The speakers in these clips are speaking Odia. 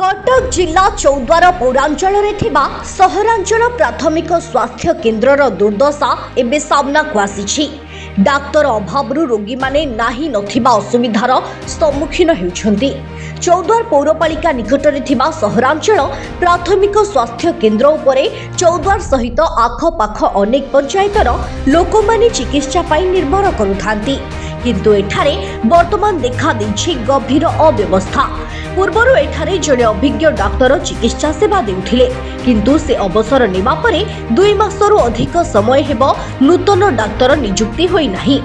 କଟକ ଜିଲ୍ଲା ଚୌଦ୍ୱାର ପୌରାଞ୍ଚଳରେ ଥିବା ସହରାଞ୍ଚଳ ପ୍ରାଥମିକ ସ୍ୱାସ୍ଥ୍ୟ କେନ୍ଦ୍ରର ଦୁର୍ଦ୍ଦଶା ଏବେ ସାମ୍ନାକୁ ଆସିଛି। ଡାକ୍ତର ଅଭାବରୁ ରୋଗୀମାନେ ନାହିଁ ନଥିବା ଅସୁବିଧାର ସମ୍ମୁଖୀନ ହେଉଛନ୍ତି। ଚୌଦ୍ୱାର ପୌରପାଳିକା ନିକଟରେ ଥିବା ସହରାଞ୍ଚଳ ପ୍ରାଥମିକ ସ୍ୱାସ୍ଥ୍ୟ କେନ୍ଦ୍ର ଉପରେ ଚୌଦ୍ୱାର ସହିତ ଆଖପାଖ ଅନେକ ପଞ୍ଚାୟତର ଲୋକମାନେ ଚିକିତ୍ସା ପାଇଁ ନିର୍ଭର କରୁଥାନ୍ତି। କିନ୍ତୁ ଏଠାରେ ବର୍ତ୍ତମାନ ଦେଖାଦେଇଛି ଗଭୀର ଅବ୍ୟବସ୍ଥା। ପୂର୍ବରୁ ଏଠାରେ ଜଣେ ଅଭିଜ୍ଞ ଡାକ୍ତର ଚିକିତ୍ସା ସେବା ଦେଉଥିଲେ, କିନ୍ତୁ ସେ ଅବସର ନେବା ପରେ 2 ମାସରୁ ଅଧିକ ସମୟ ହେବ ନୂତନ ଡାକ୍ତର ନିଯୁକ୍ତି ହୋଇନାହିଁ।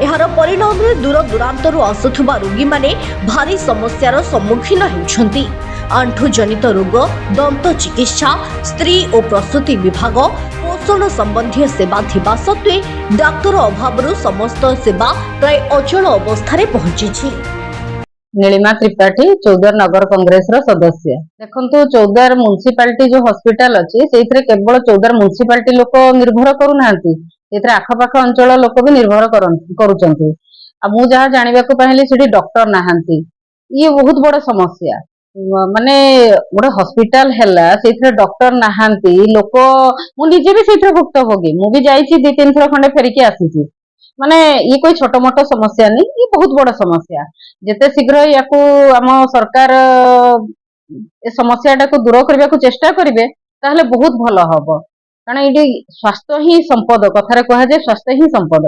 ଏହାର ପରିଣାମରେ ଦୂର ଦୂରାନ୍ତରୁ ଆସୁଥିବା ରୋଗୀମାନେ ଭାରି ସମସ୍ୟାର ସମ୍ମୁଖୀନ ହେଉଛନ୍ତି। ଆଣ୍ଠୁଜନିତ ରୋଗ, ଦନ୍ତ ଚିକିତ୍ସା, ସ୍ତ୍ରୀ ଓ ପ୍ରସୂତି ବିଭାଗ, ପୋଷଣ ସମ୍ବନ୍ଧୀୟ ସେବା ଥିବା ସତ୍ତ୍ୱେ ଡାକ୍ତର ଅଭାବରୁ ସମସ୍ତ ସେବା ପ୍ରାୟ ଅଚଳ ଅବସ୍ଥାରେ ପହଞ୍ଚିଛି। ନୀଳିମା ତ୍ରିପାଠୀ, ଚୌଦ୍ୱାର ନଗର କଂଗ୍ରେସର ସଦସ୍ୟ। ଦେଖନ୍ତୁ, ଚୌଦ୍ୱାର ମ୍ୟୁନିସିପାଲିଟି ଯୋଉ ହସ୍ପିଟାଲ ଅଛି, ସେଇଥିରେ କେବଳ ଚୌଦ୍ୱାର ମ୍ୟୁନିସିପାଲିଟି ଲୋକ ନିର୍ଭର କରୁନାହାନ୍ତି, ସେଥିରେ ଆଖପାଖ ଅଞ୍ଚଳ ଲୋକ ବି ନିର୍ଭର କରୁଛନ୍ତି। ଆଉ ମୁଁ ଯାହା ଜାଣିବାକୁ ପାଇଲି, ସେଠି ଡକ୍ଟର ନାହାନ୍ତି। ଇଏ ବହୁତ ବଡ ସମସ୍ୟା। ମାନେ ଗୋଟେ ହସ୍ପିଟାଲ ହେଲା, ସେଇଥିରେ ଡକ୍ଟର ନାହାନ୍ତି। ଲୋକ, ମୁଁ ନିଜେ ବି ସେଇଥିରେ ଭୁକ୍ତଭୋଗୀ। ମୁଁ ବି ଯାଇଛି, ଦି ତିନି ଥର ଖଣ୍ଡେ ଫେରିକି ଆସିଛି। ମାନେ ଇଏ કોઈ ଛୋଟ ମୋଟ ସମସ୍ୟା ନି, ଇଏ ବହୁତ ବଡ ସମସ୍ୟା। ଯେତେ ଶୀଘ୍ର ୟାକୁ ଆମ ସରକାର ଏ ସମସ୍ୟାଟାକୁ ଦୂର କରିବାକୁ ଚେଷ୍ଟା କରିବେ, ତାହେଲେ ବହୁତ ଭଲ ହବ। କାରଣ ଏଇଠି ସ୍ୱାସ୍ଥ୍ୟ ହିଁ ସମ୍ପଦ। କଥାରେ କୁହାଯାଏ, ସ୍ୱାସ୍ଥ୍ୟ ହିଁ ସମ୍ପଦ।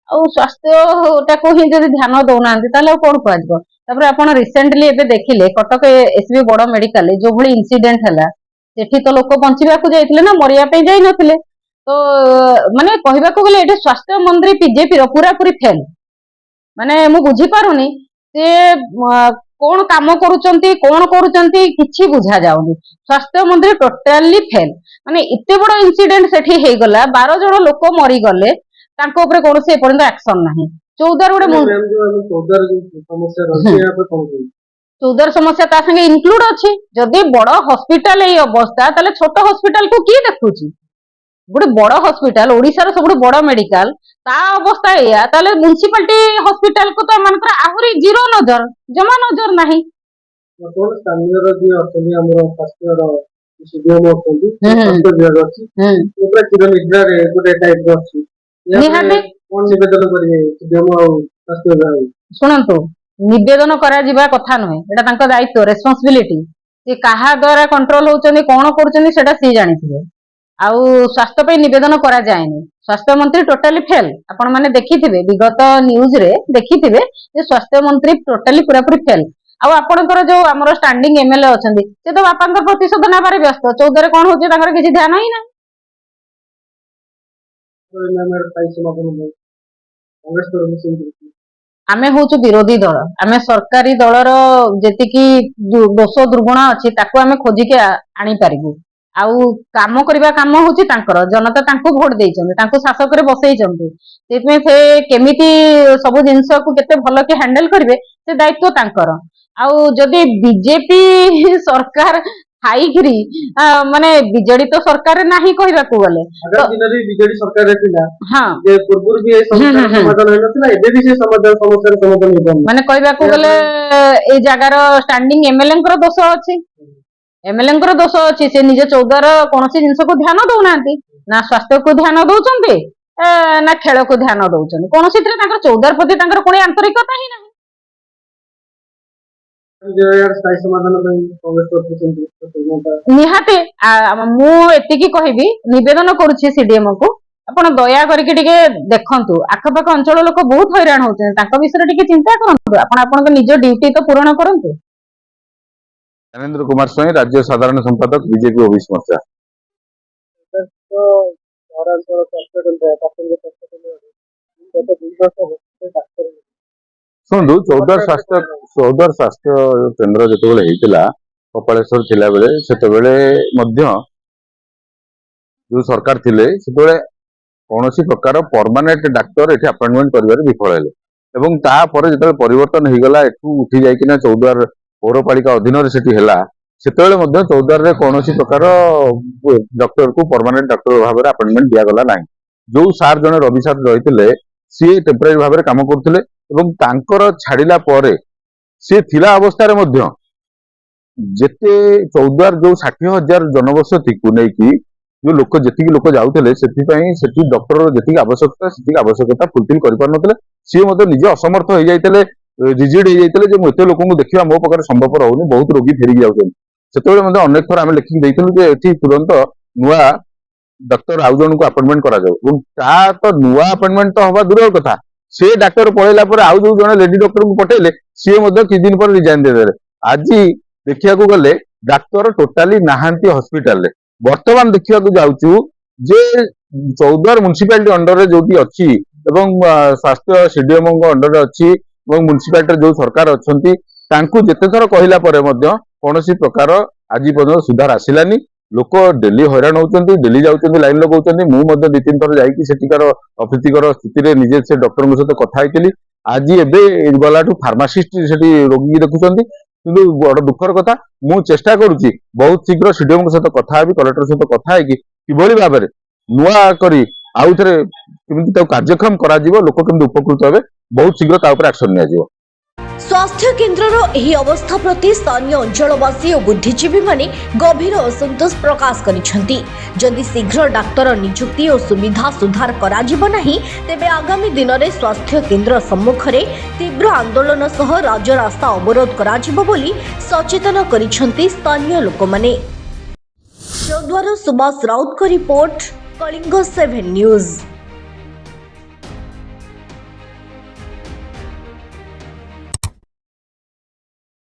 ଆଉ ସ୍ୱାସ୍ଥ୍ୟଟାକୁ ହିଁ ଯଦି ଧ୍ୟାନ ଦଉନାହାନ୍ତି, ତାହେଲେ ଆଉ କଣ କୁହାଯିବ? ତାପରେ ଆପଣ ରିସେଣ୍ଟଲି ଏବେ ଦେଖିଲେ, କଟକ ଏସସିବି ବଡ ମେଡିକାଲରେ ଯୋଉଭଳି ଇନସିଡେଣ୍ଟ ହେଲା, ସେଠି ତ ଲୋକ ବଞ୍ଚିବାକୁ ଯାଇଥିଲେ ନା, ମରିବା ପାଇଁ ଯାଇନଥିଲେ। ତ ମାନେ କହିବାକୁ ଗଲେ ଏଠି ସ୍ୱାସ୍ଥ୍ୟ ମନ୍ତ୍ରୀ ବିଜେପିର ପୁରାପୁରି ଫେଲ। ମାନେ ମୁଁ ବୁଝିପାରୁନି ସେ କଣ କାମ କରୁଛନ୍ତି, କଣ କରୁଛନ୍ତି, କିଛି ବୁଝା ଯାଉନି। ସ୍ୱାସ୍ଥ୍ୟ ମନ୍ତ୍ରୀ ଟୋଟାଲି ଫେଲ। ମାନେ ଏତେ ବଡ ଇନସିଡେଣ୍ଟ ସେଠି ହେଇଗଲା, 12 ଜଣ ଲୋକ ମରିଗଲେ, ତାଙ୍କ ଉପରେ କୌଣସି ଏପର୍ଯ୍ୟନ୍ତ ଆକ୍ସନ ନାହିଁ। ଚୌଦ୍ୱାର ଗୋଟେ ମ୍ୟାମ୍, ଯୋଉ ଆମ ଚୌଦ୍ୱାର ଯୋଉ ସମସ୍ୟା ରହିଛି, ଏହା ଉପରେ କଣ କହିବେ? ଚୌଦ୍ୱାର ସମସ୍ୟା ତା ସାଙ୍ଗେ ଇନକ୍ଲୁଡ ଅଛି। ଯଦି ବଡ ହସ୍ପିଟାଲ ଏଇ ଅବସ୍ଥା, ତାହେଲେ ଛୋଟ ହସ୍ପିଟାଲ କୁ କିଏ ଦେଖୁଛି? ଗୋଟେ ବଡ ହସ୍ପିଟାଲ, ଓଡିଶାର ସବୁଠୁ ବଡ ମେଡିକାଲ, ତା ଅବସ୍ଥା ଏଇଆ, ତାହେଲେ ମ୍ୟୁନିସିପାଲିଟି ହସ୍ପିଟାଲ କୁ ତ ଏମାନଙ୍କର ଆହୁରି ଜିରୋ ନଜର, ଜମା ନଜର ନାହିଁ। ବର୍ତ୍ତମାନ ସ୍ଥାନୀୟର ଯିଏ ଅଛନ୍ତି, ଆମର ସ୍ୱାସ୍ଥ୍ୟର ସିଡିଏମ ଅଛନ୍ତି, ସ୍ୱାସ୍ଥ୍ୟ ବିଭାଗ ଅଛି, ସେ ପୁରା ଚିର ନିଦ୍ରାରେ ଗୋଟେ ଟାଇପ ର ଅଛି। ଏହା ଉପରେ କଣ ନିବେଦନ କରିବେ ସିଡିଏମ ଆଉ ସ୍ୱାସ୍ଥ୍ୟ ବିଭାଗ? ଶୁଣନ୍ତୁ, ନିବେଦନ କରାଯିବା କଥା ନୁହେଁ। ଏଇଟା ତାଙ୍କ ଦାୟିତ୍ୱ, ରେସ୍ପନ୍ସିବିଲିଟି। ସେ କାହା ଦ୍ଵାରା କଣ୍ଟ୍ରୋଲ ହଉଛନ୍ତି, କଣ କରୁଛନ୍ତି, ସେଟା ସିଏ ଜାଣିଥିବେ। ଆଉ ସ୍ୱାସ୍ଥ୍ୟ ପାଇଁ ନିବେଦନ କରାଯାଏନି। ସ୍ୱାସ୍ଥ୍ୟ ମନ୍ତ୍ରୀ ଟୋଟାଲି ଫେଲ। ଆପଣ ମାନେ ଦେଖିଥିବେ, ବିଗତ ନ୍ୟୁଜରେ ଦେଖିଥିବେ ଯେ ସ୍ୱାସ୍ଥ୍ୟ ମନ୍ତ୍ରୀ ଟୋଟାଲି ପୁରାପୁରି ଫେଲ। ଆଉ ଆପଣଙ୍କର ଯୋଉ ଆମର ଷ୍ଟାଣ୍ଡିଂ ଏମଏଲଏ ଅଛନ୍ତି, ସେ ତ ବାପାଙ୍କ ପ୍ରତିଶୋଧ ନେବାରେ ବ୍ୟସ୍ତ। ଚୌଦ୍ୱାରରେ କଣ ହଉଛି, ତାଙ୍କର କିଛି ଧ୍ୟାନ ହିଁ ନାହିଁ। ମ୍ୟାମ୍, ଏହାର ସ୍ଥାୟୀ ସମାଧାନ ପାଇଁ କଂଗ୍ରେସ ତରଫରୁ ସେମିତି କିଛି? ଆମେ ହଉଛୁ ବିରୋଧୀ ଦଳ। ଆମେ ସରକାରୀ ଦଳର ଯେତିକି ଦୋଷ ଦୁର୍ଗୁଣ ଅଛି, ତାକୁ ଆମେ ଖୋଜିକି ଆଣିପାରିବୁ। ଆଉ କାମ କରିବା କାମ ହଉଛି ତାଙ୍କର। ଜନତା ତାଙ୍କୁ ଭୋଟ ଦେଇଛନ୍ତି, ତାଙ୍କୁ ଶାସକରେ ବସେଇଛନ୍ତି। ସେଥିପାଇଁ ସେ କେମିତି ସବୁ ଜିନିଷକୁ କେତେ ଭଲ କି ହ୍ୟାଣ୍ଡେଲ କରିବେ, ସେ ଦାୟିତ୍ୱ ତାଙ୍କର। ଆଉ ଯଦି ବିଜେପି ସରକାର ଥାଇକିରି ମାନେ ବିଜେଡି ତ ସରକାରରେ ନାହିଁ କହିବାକୁ ଗଲେ। ଆଗାମୀ ଦିନରେ ବି ବିଜେଡି ସରକାରରେ ଥିଲା ଯେ ପୂର୍ବରୁ ବି ଏ ସମସ୍ୟାର ସମାଧାନ ହେଇନଥିଲା, ଏବେ ବି ସେ ସମସ୍ୟାର ସମାଧାନ ହେଇପାରୁନି। ମାନେ କହିବାକୁ ଗଲେ ଏଇ ଜାଗାର ଷ୍ଟାଣ୍ଡିଂ ଏମଏଲଏଙ୍କର ଦୋଷ ଅଛି। ଏମଏଲଏଙ୍କର ଦୋଷ ଅଛି। ସେ ନିଜ ଚୌଦ୍ୱାର କୌଣସି ଜିନିଷକୁ ଧ୍ୟାନ ଦଉନାହାନ୍ତି। ନା ସ୍ୱାସ୍ଥ୍ୟକୁ ଧ୍ୟାନ ଦଉଛନ୍ତି, ନା ଖେଳକୁ ଧ୍ୟାନ ଦଉଛନ୍ତି। କୌଣସିଥିରେ ତାଙ୍କର ଚୌଦ୍ୱାର ପ୍ରତି ତାଙ୍କର କୌଣସି ଆନ୍ତରିକତା ହିଁ ନାହିଁ। ଯେ ଏହାର ସ୍ଥାୟୀ ସମାଧାନ ପାଇଁ କଂଗ୍ରେସ ତରଫରୁ ସେମିତି କିଛି ଯୋଜନା? ନିହାତି। ମୁଁ ଏତିକି କହିବି, ନିବେଦନ କରୁଛି ସିଡିଏମ କୁ, ଆପଣ ଦୟା କରିକି ଟିକେ ଦେଖନ୍ତୁ। ଆଖପାଖ ଅଞ୍ଚଳ ଲୋକ ବହୁତ ହଇରାଣ ହଉଛନ୍ତି। ତାଙ୍କ ବିଷୟରେ ଟିକେ ଚିନ୍ତା କରନ୍ତୁ। ଆପଣ ଆପଣଙ୍କ ନିଜ ଡ୍ୟୁଟି ତ ପୂରଣ କରନ୍ତୁ। ଜ୍ଞାନେନ୍ଦ୍ର କୁମାର ସ୍ୱାଇଁ, ରାଜ୍ୟ ସାଧାରଣ ସମ୍ପାଦକ, ବିଜେପି ଓବିସି ମୋର୍ଚ୍ଚା। ତ ସହରାଞ୍ଚଳ ସ୍ୱାସ୍ଥ୍ୟ କେନ୍ଦ୍ର, ପ୍ରାଥମିକ ସ୍ୱାସ୍ଥ୍ୟ କେନ୍ଦ୍ରରେ ଗତ 2 ମାସ ହେବ ଡାକ୍ତର ଶୁଣନ୍ତୁ, ଚୌଦ୍ୱାର ସ୍ୱାସ୍ଥ୍ୟ କେନ୍ଦ୍ର ଯେତେବେଳେ ହେଇଥିଲା, କପାଳେଶ୍ୱର ଥିଲାବେଳେ, ସେତେବେଳେ ମଧ୍ୟ ଯୋଉ ସରକାର ଥିଲେ, ସେତେବେଳେ କୌଣସି ପ୍ରକାର ପରମାନେଣ୍ଟ ଡାକ୍ତର ଏଠି ଆପଏଣ୍ଟମେଣ୍ଟ କରିବାରେ ବିଫଳ ହେଲେ। ଏବଂ ତାପରେ ଯେତେବେଳେ ପରିବର୍ତ୍ତନ ହେଇଗଲା, ଏଠୁ ଉଠି ଯାଇକିନା ଚୌଦ୍ୱାର ପୌରପାଳିକା ଅଧୀନରେ ସେଠି ହେଲା, ସେତେବେଳେ ମଧ୍ୟ ଚୌଦ୍ୱାରରେ କୌଣସି ପ୍ରକାର ଡକ୍ଟରକୁ ପରମାନେଣ୍ଟ ଡକ୍ଟର ଭାବରେ ଆପଏଣ୍ଟମେଣ୍ଟ ଦିଆଗଲା ନାହିଁ। ଯୋଉ ସାର୍ ଜଣେ, ରବି ସାର୍ ରହିଥିଲେ, ସିଏ ଟେମ୍ପରାରୀ ଭାବରେ କାମ କରୁଥିଲେ ଏବଂ ତାଙ୍କର ଛାଡିଲା ପରେ ସିଏ ଥିଲା ଅବସ୍ଥାରେ ମଧ୍ୟ ଯେତେ ଚୌଦ୍ୱାର ଯୋଉ 60,000 ଜନବସତିକୁ ନେଇକି ଯୋଉ ଲୋକ, ଯେତିକି ଲୋକ ଯାଉଥିଲେ, ସେଥିପାଇଁ ସେଠି ଡକ୍ଟରର ଯେତିକି ଆବଶ୍ୟକତା, ସେତିକି ଆବଶ୍ୟକତା ଫୁଲଫିଲ କରିପାରୁନଥିଲେ। ସିଏ ମଧ୍ୟ ନିଜେ ଅସମର୍ଥ ହେଇଯାଇଥିଲେ, ରିଜିଡ୍ ହେଇଯାଇଥିଲେ ଯେ ମୁଁ ଏତେ ଲୋକଙ୍କୁ ଦେଖିବା ମୋ ପାଖରେ ସମ୍ଭବପର ହଉନି, ବହୁତ ରୋଗୀ ଫେରିକି ଯାଉଛନ୍ତି। ସେତେବେଳେ ମଧ୍ୟ ଅନେକ ଥର ଆମେ ଲେଖିକି ଦେଇଥିଲୁ ଯେ ଏଠି ତୁରନ୍ତ ନୂଆ ଡକ୍ଟର ଆଉ ଜଣଙ୍କୁ ଆପଏଣ୍ଟମେଣ୍ଟ କରାଯାଉ। ଏବଂ ତା ତ ନୂଆ ଆପଏଣ୍ଟମେଣ୍ଟ ତ ହବା ଦୂରର କଥା, ସେ ଡାକ୍ତର ପଳେଇଲା ପରେ ଆଉ ଯୋଉ ଜଣେ ଲେଡି ଡକ୍ଟରଙ୍କୁ ପଠେଇଲେ, ସିଏ ମଧ୍ୟ କିଛି ଦିନ ପରେ ରିଜାଇନ ଦେଇଦେଲେ। ଆଜି ଦେଖିବାକୁ ଗଲେ ଡାକ୍ତର ଟୋଟାଲି ନାହାନ୍ତି ହସ୍ପିଟାଲରେ। ବର୍ତ୍ତମାନ ଦେଖିବାକୁ ଯାଉଛୁ ଯେ ଚୌଦ୍ୱାର ମ୍ୟୁନିସିପାଲିଟି ଅଣ୍ଡରରେ ଯୋଉଠି ଅଛି ଏବଂ ସ୍ୱାସ୍ଥ୍ୟ ସିଡିଏମଓଙ୍କ ଅଣ୍ଡରରେ ଅଛି ଏବଂ ମ୍ୟୁନିସିପାଲିଟିରେ ଯୋଉ ସରକାର ଅଛନ୍ତି, ତାଙ୍କୁ ଯେତେ ଥର କହିଲା ପରେ ମଧ୍ୟ କୌଣସି ପ୍ରକାର ଆଜି ପର୍ଯ୍ୟନ୍ତ ସୁଧାର ଆସିଲାନି। ଲୋକ ଡେଲି ହଇରାଣ ହଉଛନ୍ତି, ଡେଲି ଯାଉଛନ୍ତି, ଲାଇନ ଲଗାଉଛନ୍ତି। ମୁଁ ମଧ୍ୟ ଦି ତିନି ଥର ଯାଇକି ସେଠିକାର ଅପ୍ରୀତିକର ସ୍ଥିତିରେ ନିଜେ ସେ ଡକ୍ଟରଙ୍କ ସହିତ କଥା ହେଇଥିଲି। ଆଜି ଏବେ ଗଲାଠୁ ଫାର୍ମାସିଷ୍ଟ ସେଠି ରୋଗୀ ଦେଖୁଛନ୍ତି। କିନ୍ତୁ ବଡ ଦୁଃଖର କଥା, ମୁଁ ଚେଷ୍ଟା କରୁଛି ବହୁତ ଶୀଘ୍ର ସିଡିଏମଙ୍କ ସହିତ କଥା ହେବି, କଲେକ୍ଟର ସହିତ କଥା ହେଇକି କିଭଳି ଭାବରେ ନୂଆ କରି ଆଉ ଥରେ କେମିତି ତାକୁ କାର୍ଯ୍ୟକ୍ଷମ କରାଯିବ, ଲୋକ କେମିତି ଉପକୃତ ହେବେ, ବହୁତ ଶୀଘ୍ର ତା ଉପରେ ଆକ୍ସନ ନିଆଯିବ। ସ୍ୱାସ୍ଥ୍ୟ କେନ୍ଦ୍ରର ଏହି ଅବସ୍ଥା ପ୍ରତି ସ୍ଥାନୀୟ ଅଞ୍ଚଳବାସୀ ଓ ବୁଦ୍ଧିଜୀବୀମାନେ ଗଭୀର ଅସନ୍ତୋଷ ପ୍ରକାଶ କରିଛନ୍ତି। ଯଦି ଶୀଘ୍ର ଡାକ୍ତର ନିଯୁକ୍ତି ଓ ସୁବିଧା ସୁଧାର କରାଯିବ ନାହିଁ, ତେବେ ଆଗାମୀ ଦିନରେ ସ୍ୱାସ୍ଥ୍ୟ କେନ୍ଦ୍ର ସମ୍ମୁଖରେ ତୀବ୍ର ଆନ୍ଦୋଳନ ସହ ରାଜରାସ୍ତା ଅବରୋଧ କରାଯିବ ବୋଲି ସଚେତନ କରିଛନ୍ତି ସ୍ଥାନୀୟ ଲୋକମାନେ। ଚୌଦ୍ୱାର ସୁବାସ ରାଉତଙ୍କ ରିପୋର୍ଟ, କଳିଙ୍ଗ 7 ନ୍ୟୁଜ୍।